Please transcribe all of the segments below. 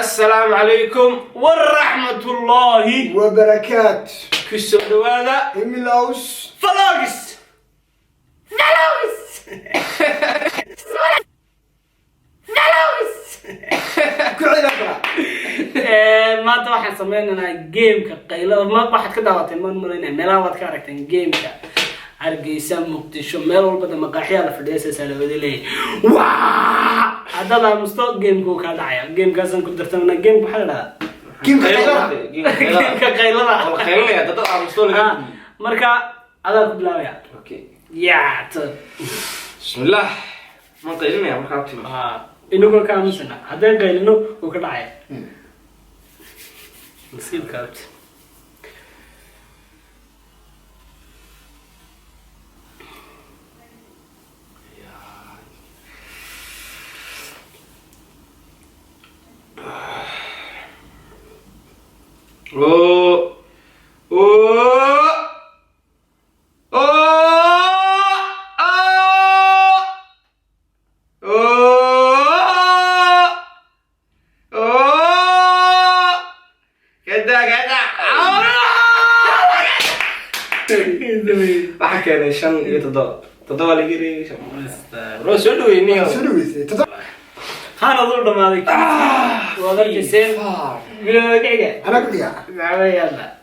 Assalaamu calaykum waraxmatullaahi wabarakaat. Ku soo dhawaada Himilows Vlogs. Vlogs. Vlogs. Ku celi kara. Maanta waxaan sameynaynaa gameka qaylada. Ma waxaad ka daawateen, maan malaynaya, meelaha waad ka aragteen gameka. Hargeysa, Muqdisho, meel walba de maqaaxiyaa la fadhiya, saasaa la wada leeyahay. Waa haddaad aamusto, gameka uu kaa dhacaya. Gamekaasaan ku dartamana. Gameka maxaa la dhahdaa? Gameka qaylada. Gameka qaylada. Wala qaylinaya dad aamusto laga. Ah, marka adaa ku bilaabaya. Okay. Ya t Bismillah. Ma qaylinaya markaa timi. Ah, inagoo ka aamusana, haddaan qaylino wuu ka dhacaya nasiibka abti. Oh. Oh. Oh. Oh. Oh. Oh. Kada kada. Waxaa keenay 5 iyo 7. 7 laga reebay 5. Roo soo dhaweynay. Soo dhaweysay. Hana dul dhamaaday, waad arkayseen bilowga kiciga. Anaa ku dhigaa. Maxaa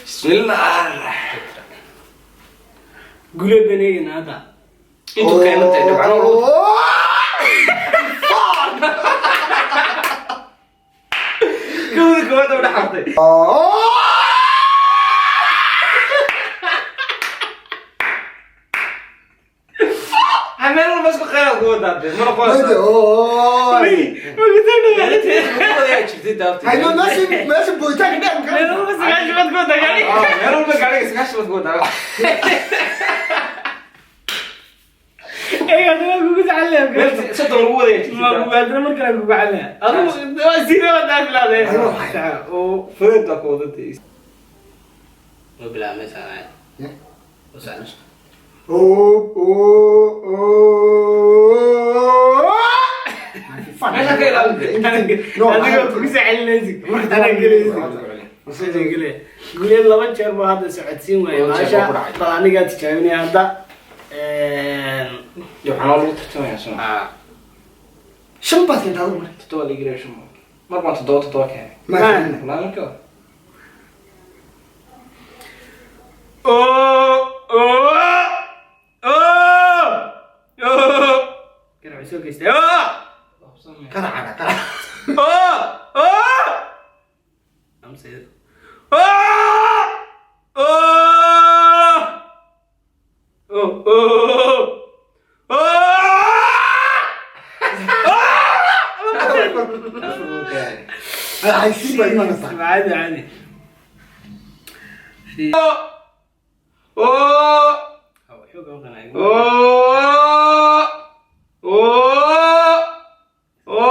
Bismillah. Guleed baan eegayna hadda. Intuu keenatay dhibcano lagu kowda koowaad oo dhaxartay. Ha, meel walba isku qayb ku wadaatay mana qoysa. Hayno meesha meesha boytaanka dheer Meel walba 90 baad ku wada gaari. Meel walba gaariga 90 baad ku wadaa. Eega, haddana kugu jecel. Meel 30 lagu wadaya jirtay. Ma kugu, haddana mar kale kugu jecel. Adigu waa sii waa dhaafi lahayd. Ayuu waxay. Oo fudeed baa ku wadatay. Ma bilaabmay saacad. Meesha ka ilaalintay. Adigoo kugu secelinaysid. Anaa gelaysid. Guleed laba jeer buu hadda socodsiin waayay. Laba jeer maasha buu ku dhacay. Bal anigaa tijaabinaya hadda. Waxaa lagu tartamaya soo 5 baad keentaa adigu marka. 7 laga reebay 5 mar baan 7 7 keenay. Ma keenin. Wallaahi marka oo oo oo oo Garaac soo geystay. Oo! Qaraca qaraca. Oo oo Amse. oo oo oo oo oo. Haysiin baa imanaysaa. Caadi caadi. Oo Xoog aan qanacay. oo oo oo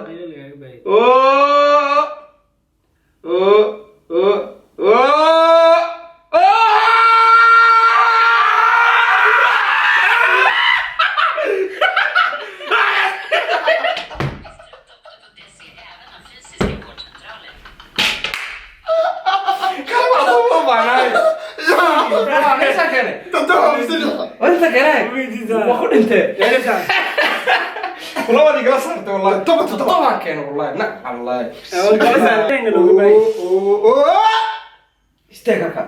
Qaylo lagaaga baayay. oo oo oo oo oo. .se även har fysiska vårdcentraler. 7 mise 6. Inta kale waa ku dhintee kulabadii kala saartay wallahi. 7 7. 7 keeno wallahi, nac wallahi. Kala saartayna looga baayay. Istaag halka.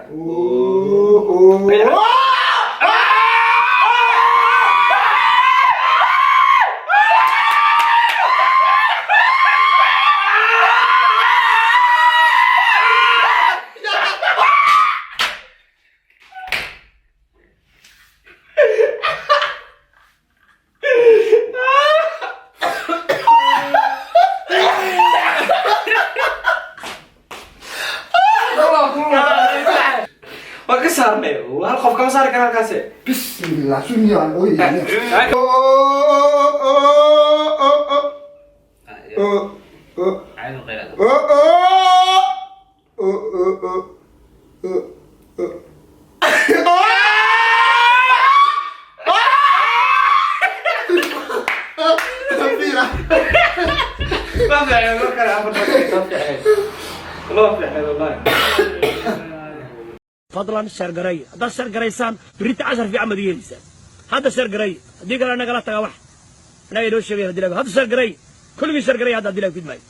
Waa ka saarnay, hal qof kama saari kara halkaasi. Bismillah, sunyaan ooyaya. Caadi qaylada. fiicneed markaan 4 soo fiicneed. Loo fiicneed wallahi. Fadlan share gareeya. Haddaad share garaysaan, berrita cashar fiican baad yeelaysaan. Hadda share gareeya, haddii kale nagala taga wax annaga inoo sheegaya. Hadii hadda share gareeya, kulligii share gareeya hadda, haddii la fidmaayo.